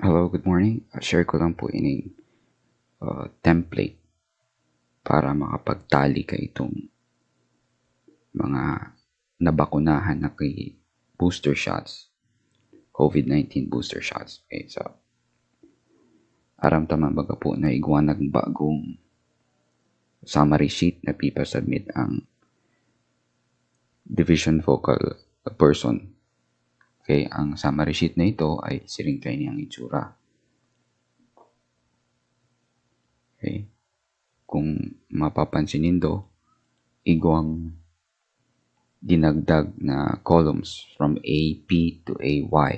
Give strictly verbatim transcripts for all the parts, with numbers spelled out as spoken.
Hello, good morning. Uh, share ko lang po ining uh, template para makapagtali ka itong mga nabakunahan na kay booster shots, COVID nineteen booster shots. Okay, so aram ta man baga po na igwa nang bagong summary sheet na pipasubmit ang division focal person. Okay, ang summary sheet na ito ay siring kaini ang itsura. Okay. Kung mapapansin nindo, igwang dinagdag na columns from A P to A Y.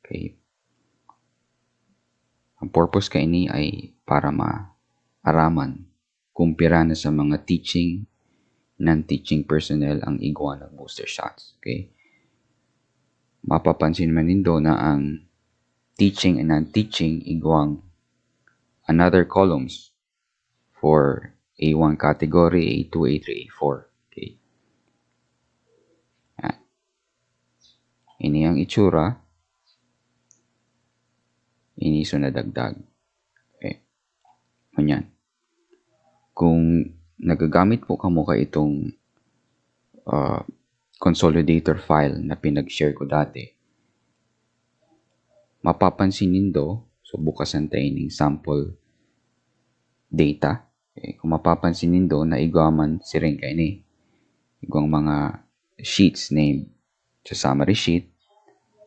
Okay. Ang purpose kaini ay para maaraman kung pira na sa mga teaching, non-teaching personnel ang igwa nang booster shots. Okay. Mapapansin man nindo na ang teaching and non-teaching igwang another columns for A one category, A two, A three, A four. Okay. Yan. Ini ang itsura. Ini so nadagdag. Okay. Ngunyan. Kung nagagamit po kamo ka itong uh, consolidator file na pinag-share ko dati, mapapansin nindo, so bukasan tayo ning sample data. Okay, kung mapapansin nindo, naigwa man siring kaini. Igwang mga sheets named sa summary sheet,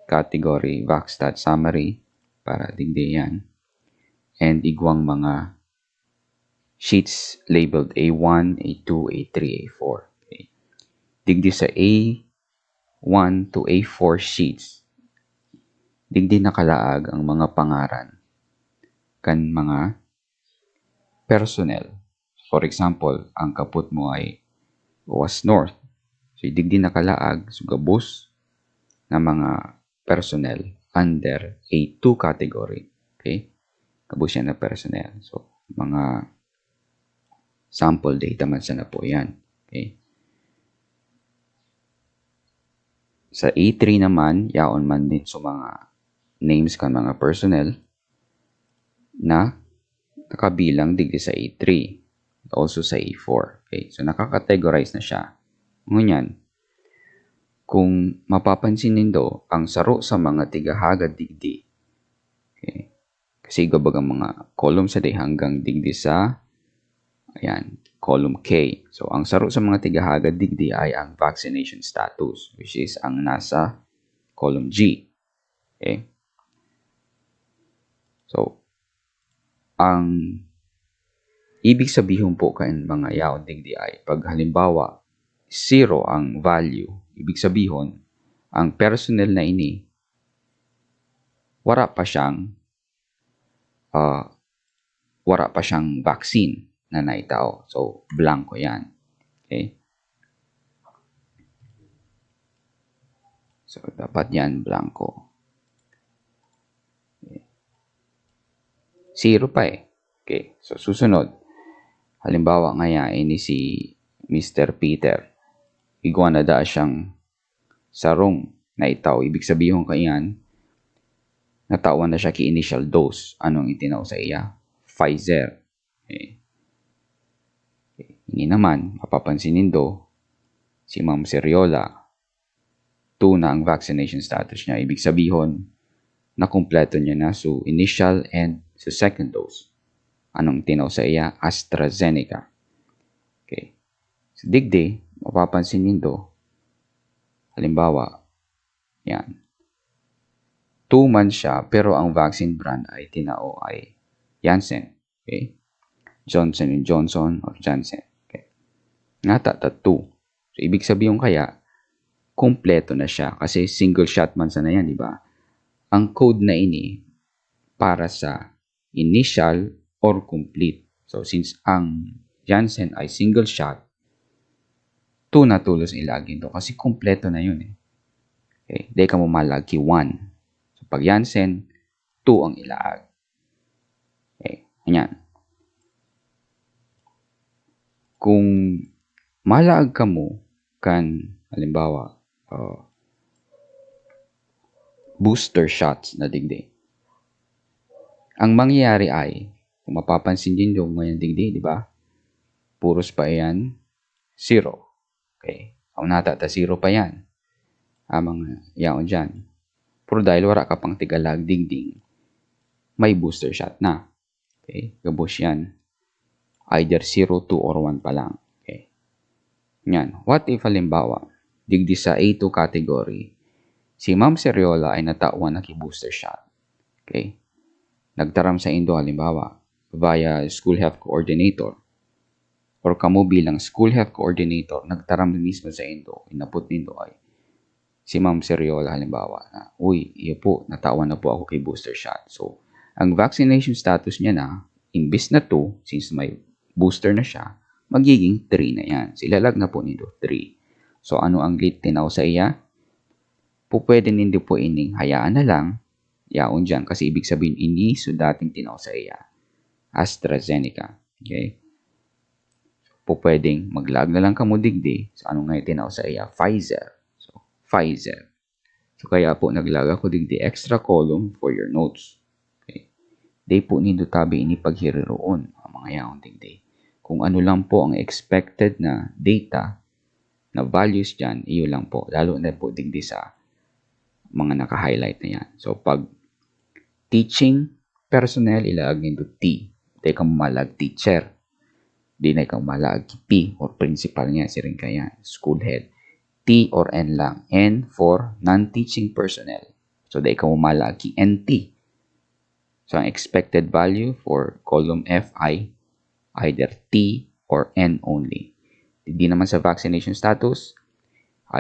category, vac stat summary, para digdi yan. And igwang mga sheets labeled A one, A two, A three, A four. Okay. Digdi sa A one to A four sheets, digdi nakalaag ang mga pangaran kan mga personnel. For example, ang kapot mo ay was North. So, digdi nakalaag, so gabos na mga personnel under A two category. Okay? Gabos yan na personnel. So, mga sample data man sana po yan. Okay? Sa A three naman, yaon man din sa mga names kan mga personnel na nakabilang digdi sa A three, also sa A four. Okay, so nakacategorize na siya. Ngunyan, kung mapapansin nindo, ang saro sa mga tigahagad digdi, okay, kasi igwa bagang mga column sa di hanggang digdi sa, ayan, column K. So, ang saro sa mga tigahagad digdi ay ang vaccination status, which is ang nasa column G. Okay? So, ang ibig sabihon po kan mga yaon digdi ay, pag halimbawa, zero ang value, ibig sabihon, ang personnel na ini, wara pa siyang, ah, wara pa siyang vaccine na naitao. So, blanco yan. Okay? So, dapat yan, blanco. Zero pa eh. Okay, so susunod. Halimbawa ngaya, ini si Mister Peter. Igwa na daa siyang sarong naitao. Ibig sabihon kaiyan, natawan na siya ki initial dose. Anong itinao sa iya? Pfizer. Okay. Okay. Ini naman, mapapansin nindo, si Ma'am Seriola, two na ang vaccination status niya. Ibig sabihon, nakumpleto niya na so initial and so second dose. Anong tinaw sa iya? AstraZeneca. Okay. So, digdi, mapapansin nindo, halimbawa, yan. Two man siya, pero ang vaccine brand ay tinao ay Janssen. Okay? Johnson and Johnson or Janssen. Okay. Ngata ta two. So, ibig sabihin kaya, kompleto na siya kasi single shot man sana yan, di ba? Ang code na ini para sa initial or complete. So, since ang Janssen ay single shot, two na tolos ilagin to kasi kompleto na yun eh. Okay, di ka mo malagi one. So, pag Janssen, two ang ilaag. Okay, ganyan. Kung malaag ka mo kan, halimbawa, uh, booster shots na digdi. Ang mangyayari ay, kung mapapansin din yung ngayon digdi, di ba? Puros pa yan, zero. Okay. Kung nata ta zero pa yan. Amang yaon dyan. Pero dahil wala ka pang tigalag digding, may booster shot na. Okay. Gabos yan. Either zero, two, or one pa lang. Okay. Yan. What if halimbawa, digdi sa A two category, si Ma'am Seriola ay natawan na ki-booster shot. Okay. Nagtaram sa indo halimbawa, via school health coordinator, or kamo bilang school health coordinator, nagtaram mismo sa indo, inapod nindo ay si Ma'am Seriola halimbawa na, "Uy, iyo po, natawan na po ako kay booster shot." So, ang vaccination status niya na, imbis na two, since may booster na siya, magiging three na yan. Silalag na po nindo three. So, ano ang lit tinaw sa iya? Pupwede nindo po ining hayaan na lang, yaon dyan, kasi ibig sabihin, ini so dating tinaw sa iya. AstraZeneca. Okay? Pupwedeng maglaag na lang kamo digdi. So, ano nga yung tinaw sa iya? Pfizer. So, Pfizer. So, kaya po naglaag ako digdi extra column for your notes. Okay? Di po nindo tabi ini paghiriroon, ang mga yaon digdi. Kung ano lang po ang expected na data, na values dyan, iyo lang po. Lalo na po digdi sa mga naka-highlight na yan. So, pag teaching personnel, ilaag nindo T. Di ka mamalag teacher. Di na ikaw malaag ki P or principal niya, siring kaya, school head. T or N lang. N for non-teaching personnel. So, di ka mamalag ki N T. So, ang expected value for column F ay either T or N only. Digdi naman sa vaccination status,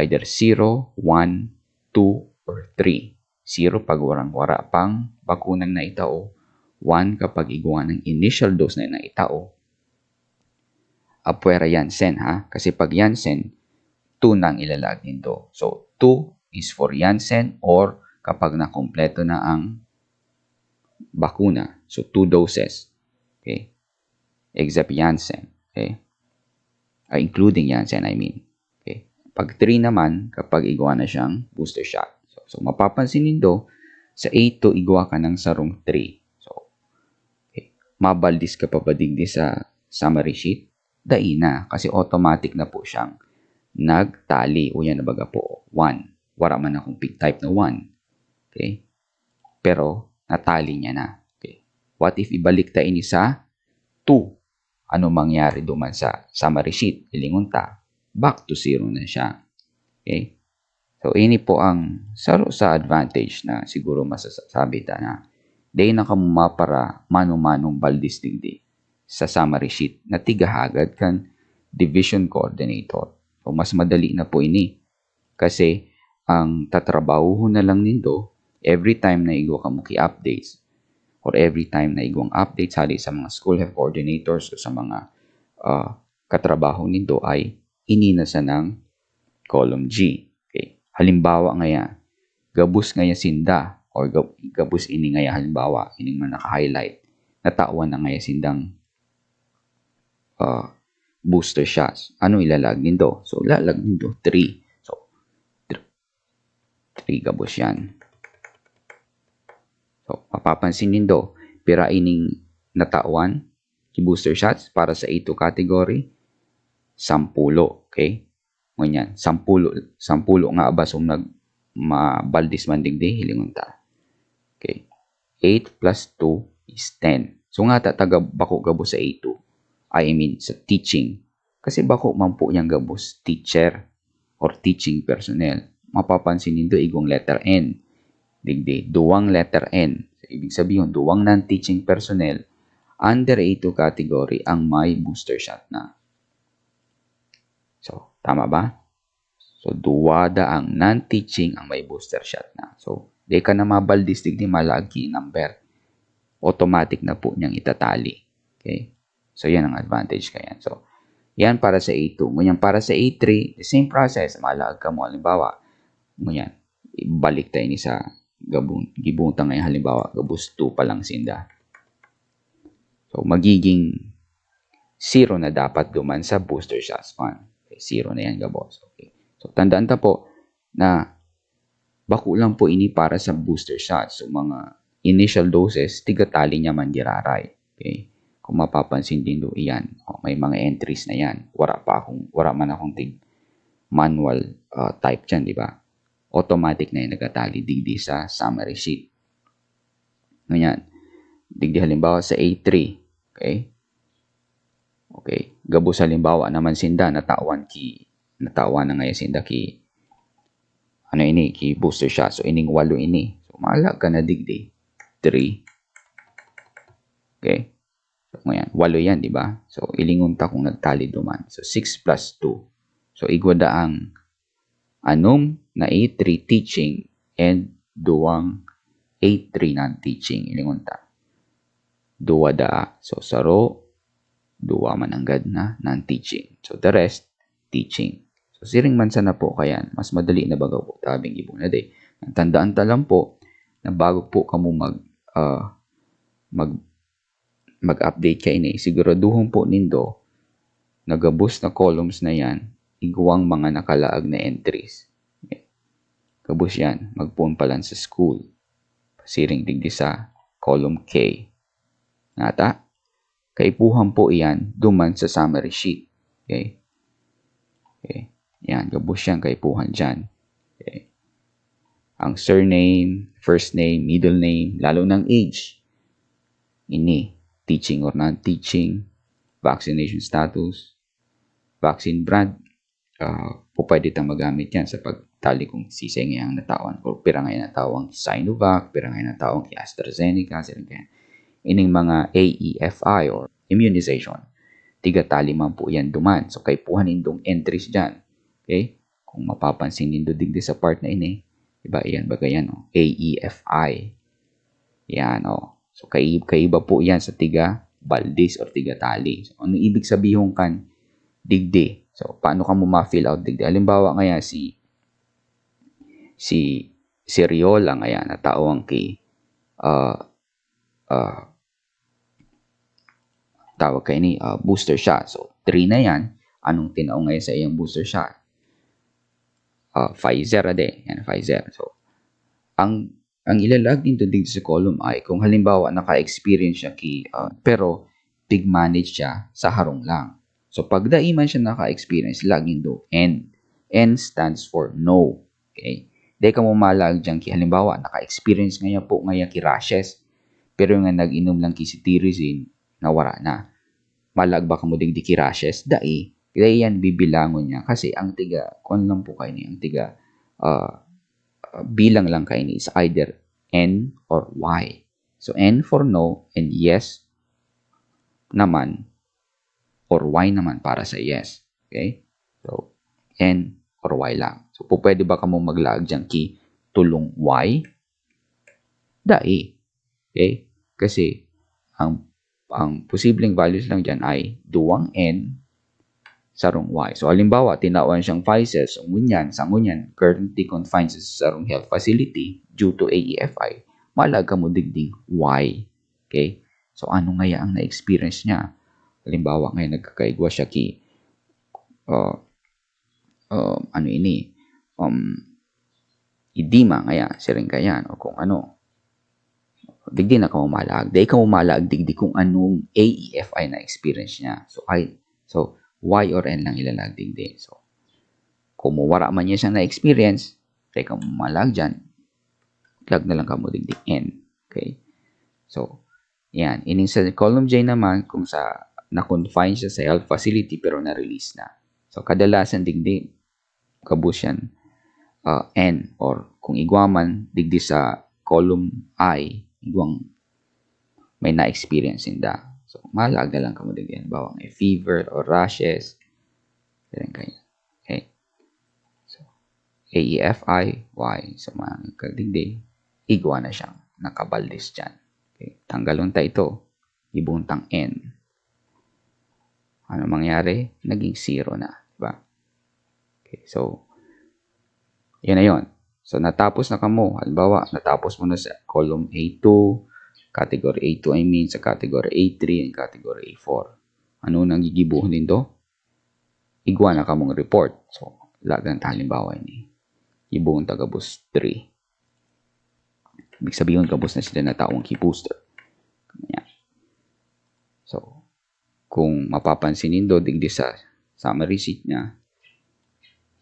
either zero, one, two, or three. Zero pag warang wara pang bakunang naitao, one kapag igwa ng initial dose na naitao. Apwera Janssen, ha? Kasi pag Janssen, two nang ilalaag nindo. So, two is for Janssen or kapag nakumpleto na ang bakuna. So, two doses. Okay? Except Janssen. Okay? Ah, including Janssen, I mean. Okay? Pag three naman, kapag igwa na siyang booster shot. So, so mapapansin nindo, sa A two, igwa ka ng sarong three. So, okay. Mabaldis ka pa ba digdi sa summary sheet? Dai na, kasi automatic na po siyang nagtali. O yan, baga po, one. Wala man akong pig-type na one. Okay? Pero, natali niya na. Okay? What if ibalik ta ini sa two? Ano mangyari duman sa summary sheet? Hilingon ta, back to zero na siya. Okay? So, ini po ang saro sa advantage na siguro masasabi ta na dai na kamo mapara mano-manong baldis digdi sa summary sheet na tigahagad kan division coordinator. So, mas madali na po ini. Kasi ang tatrabahuhon na lang nindo, every time na igwa kamo ki updates, or every time na igwang updates hali sa mga school health coordinators o sa mga, ah, katrabaho nindo ay ini na sanang column G. Okay. Halimbawa ngaya, gabos ngaya sinda, or gab-, gabos ini ngaya halimbawa, ining mga naka-highlight, natawan na ngaya sindang, ah, booster shots. Ano ilalag nindo? So, ilalag nindo three. So, thr-, three gabos yan. So, mapapansin nindo, pira ining natawan ki booster shots para sa A two category? Sampulo, okay? Ngunyan, sampulo, sampulo nga abas ang nag-, mabaldis man digdi, hilingon ta. Okay. Eight plus two is ten. So, ngata ta gab-, bako gabos sa A two. I mean, sa teaching. Kasi bako man po yang gabos teacher or teaching personnel. Mapapansin nindo igwang letter N. Digdi, duwang letter N. So, ibig sabihin, duwang non-teaching personnel under A two category ang may booster shot na. So, tama ba? So, duwa daang non-teaching ang may booster shot na. So, di ka na mabaldis digdi, malaag ki number. Automatic na po niyang itatali. Okay? So, yan ang advantage kayan. So, yan para sa A two. Ngunyan para sa A three, the same process. Malaag kamo, halimbawa, ngunyan, ibalik ta ini sa gabong, gibong ta ngayon, halimbawa, gabos two pa lang sinda. So, magiging zero na dapat duman sa booster shots one. Okay, zero na yan, gabos. Okay. So, tandaan ta po na bako lang po ini para sa booster shots. So, mga initial doses, tiga tali niya man giraray. Okay? Kung mapapansin din do iyan, oh, may mga entries na yan. Wala pa akong, wala man akong tig manual uh, type dyan, di ba? Automatic na yung nagatali digdi sa summary sheet. Ganyan. Digdi halimbawa sa A three. Okay? Okay. Gabos halimbawa naman sinda, natawan ki, natawan na ngayon sinda ki, ano ini, ki booster shot. So, ining walo ini. So, malag ka na digdi. Three. Okay. So, ngayon, walo yan, di ba? So, ilingon ta kung nagtali duman. So, six plus two. So, igwa da ang anom na A three teaching and duwang A three non-teaching. Ilingon ta. Duwa da. So, saro, duwa man anggad na non-teaching. So, the rest, teaching. So, siring man sana po kayan, mas madali na baga po tabing ibo na day. Ang tandaan ta lang po, na bago po kamo mag, ah, mag, mag-update kaini, siguraduhon po nindo na gabos na columns na yan, igwang mga nakalaag na entries. Gabos yan, magpoon pa lang sa school. Pasiring digdi sa column K. Nata? Kaipuhan po iyan duman sa summary sheet. Okay? Okay. Yan, gabos yan, kaipuhan dyan. Okay. Ang surname, first name, middle name, lalo ng age. Ini, teaching or non-teaching, vaccination status, vaccine brand, ah, po pwede tang magamit yan sa pagtali kung sisay ngayon ang natawan or pira ngayon natawan ki Sinovac, pira ngayon natawan ki AstraZeneca, sila kaya. Ining mga A E F I or immunization, tigatali man po yan duman. So, kaipuhan nindong entries dyan. Okay? Kung mapapansin nindo digdi sa part na ini, diba, iyan baga yan, oh, A E F I. Yan, oh. So, kai-, kaiba po yan sa tiga baldis or tiga tali. So, ano ibig sabihin kan digdi? So, paano ka mo ma-fill out digdi? Halimbawa ngaya si, si, si Riola ngaya, natawan ki, ah, ah, tawag kaini, ah, booster shot. So, three na yan. Anong tinao ngaya sa iyang booster shot? Ah, Pfizer, ade. Yan, Pfizer. So, ang, ang ilalag nindo digdi sa column I, kung halimbawa, naka-experience siya ki, ah, pero tig-manage siya sa harong lang. So, pag dai man siya naka-experience, lag nindo N. N stands for no. Okay? Dai kamo malag diyan ki, halimbawa, naka-experience ngaya po ngaya ki rashes, pero nga nag-inom lang ki cetirizine, nawara na. Malag ba kamo digdi ki rashes? Dai. Dai yan bibilangon niya kasi ang tiga, kuwan lang po kaini, ang tiga, ah, ah, bilang lang kaini is either N or Y. So, N for no and yes naman or Y naman para sa yes. Okay? So, N or Y lang. So, pupwede ba kamo maglaag diyan ki tulong Y? Dai. Okay? Kasi, ang, ang posibleng values lang diyan ay duwang N, sarong Y. So, halimbawa, tinawan siyang Pfizer, so ngunyan, sa ngunyan, currently confined sa sarong health facility due to A E F I, malag kamo digding Y. Okay? So, ano ngaya ang na-experience niya? Halimbawa, ngayon, nagkakaigwa siya ki, uh, uh, ano ini, um, edema ngaya, siring kayan, o kung ano. Digdi na kamo malag. Dai kamo malag digdi kung anong A E F I na experience niya. So, I, so, Y or N lang ilalag digdi. So, kung wara man niya siyang na-experience, dai kamo malag dyan. Lag na lang kamo digdi N. Okay? So, yan. Ining sa column J naman, kung sa na-confine siya sa health facility pero na-release na. So, kadalasan digdi, gabos yan, ah, N, or kung igwa man, digdi sa column I, igwang may na-experience sinda. So, malag na lang kamo digdi. Halimbawa, may fever or rashes. Ganyan kayo. Okay. So, A E F I Y. So, mga kadigdi, igwa na siyang nakabaldis dyan. Okay. Tanggalon ta ito. Ibuntang N. Ano mangyari? Naging zero na. Diba? Okay. So, yan na yun. So, natapos na kamo. Halimbawa, natapos mo na sa column A two, category A two, I mean, sa category A three, and category A four. Ano nang gigibuhon nindo? Igwa na kamong report. So, lagan ta halimbawa ini. Ibuhon ta gabos three. Ibig sabihin, gabos na sila natawag ki-booster. Yan. So, kung mapapansin nindo, digdi sa summary sheet niya,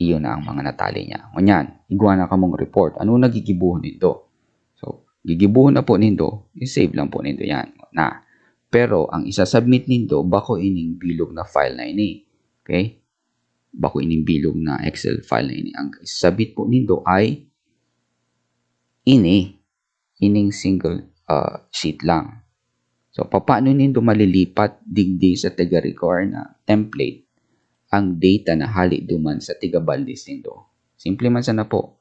iyon na ang mga natali niya. Ngunyan, igwa na kamong report. Ano nagigibuhon nindo? So, gigibuhon na po nindo, i-save lang po nindo yan. Na. Pero, ang isasubmit nindo, bako ining bilog na file na ini. Okay? Bako ining bilog na Excel file na ini. Ang isasubmit po nindo ay ini. Ining single, ah, sheet lang. So, papaano nindo malilipat digdi sa taga-require na template ang data na hali duman sa tiga-baldes nindo? Simple man sana po.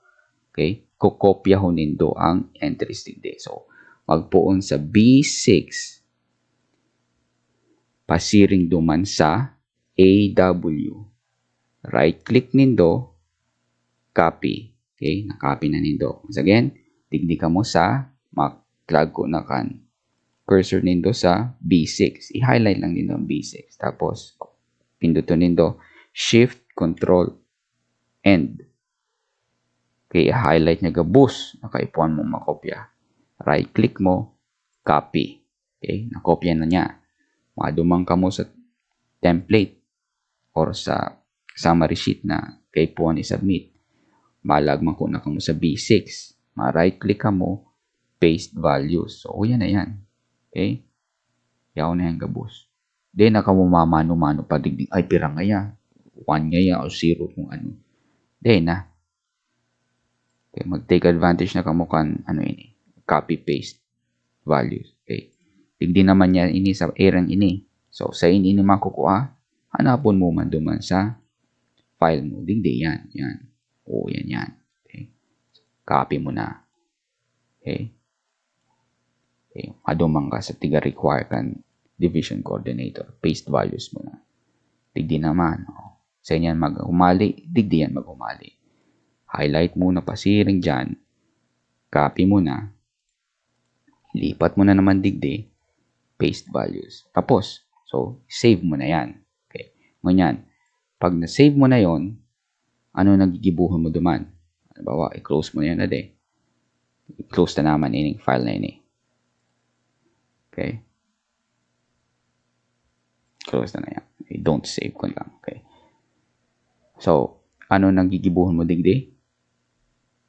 Okay? Kokopyahon nindo ang entries digdi. So, magpoon sa B six, pasiring duman sa A W. Right click nindo, copy. Okay, na-copy na nindo. Once again, digdi kamo sa, mag-drag ko na kan cursor nindo sa B six. I-highlight lang nindo ang B six. Tapos, pinduton nindo, Shift, Control, End. Okay, highlight niya gabos na kaipuhan mong makopya. Right click mo, copy. Okay, nakopya na niya. Maduman kamo sa template or sa summary sheet na kaipuhan i-submit. Malagman ko na kamo sa B six. Ma-right click kamo, paste values. So, yan na yan. Okay? Yaw na yan gabos. Di na kamo mamano-mano pa digdi, ay, pira ngaya, one ngaya, o zero kung ano. Di na. Okay, mag-take advantage na kamo kan, ano ini, copy-paste values. Okay. Digdi naman niya ini sa erang ini. So, sa ini ini makukua, hanapon mo man duman sa file mo. Digdi yan, yan. O, yan, yan. Okay. Copy mo na. Okay. Okay. Maduman ka sa tiga-require kan division coordinator. Paste values mo na. Digdi naman. O. Sa inyan mag-umali, digdi yan mag-umali. Highlight mo na pasiring dyan. Copy mo na. Lipat mo na naman digdi. Paste values. Tapos, so, save mo na yan. Okay. Ngunyan, pag na-save mo na yon, ano nagigibuhon mo duman? Halimbawa, i-close mo na yan, ade. I-close na naman ining file na ini. Okay. Close na na yan. Okay, don't save ko lang. Okay. So, ano nagigibuhon mo digdi?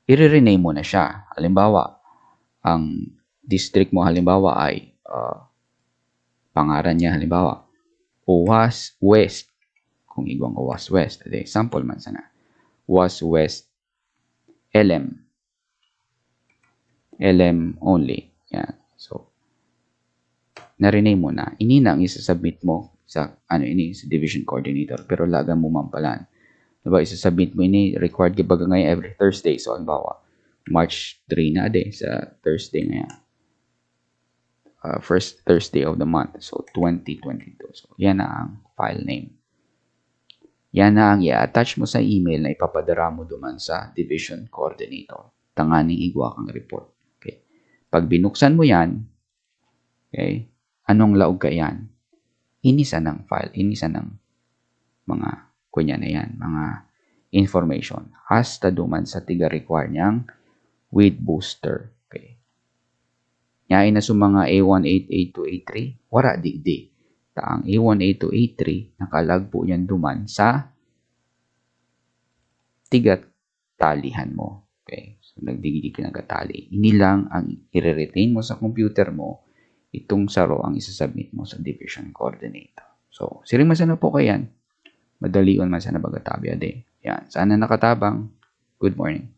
I-rename mo na siya. Halimbawa, ang district mo, halimbawa, ay, ah, pangaran niya, halimbawa, Owas West. Kung igwang Owas West. Ade, sample man sana. Owas West L M. L M only. Yan. So, na-rename mo na. Ini na ang isasubmit mo sa, ano ini, sa division coordinator. Pero lagan mo man palan. Diba, isasubmit mo ini, required ka baga ngayon every Thursday. So, halimbawa, March three na de, sa Thursday ngayon. Uh, first Thursday of the month. So, twenty twenty-two. So, yan na ang file name. Yan na ang i-attach mo sa email na ipapadara mo duman sa division coordinator. Tanganing igwa kang report. Okay. Pag binuksan mo yan, okay, anong laog ka yan? Ini sanang file, ini sanang mga, kunya na yan, mga information. Hasta duman sa tiga-require niyang with booster. Okay. Nya, ina sa mga A one eight, A two, A three, wara digdi. Ta ang A one, A two, A three, nakalagpo yan duman sa tigatalihan mo. Okay? So, nagdigdi ka nagatali. Ini lang ang i-retain mo sa computer mo, itong saro ang isasubmit mo sa division coordinator. So, siring man sana po kayan, madalion man sana baga tabi ade. Yan. Sana nakatabang. Good morning.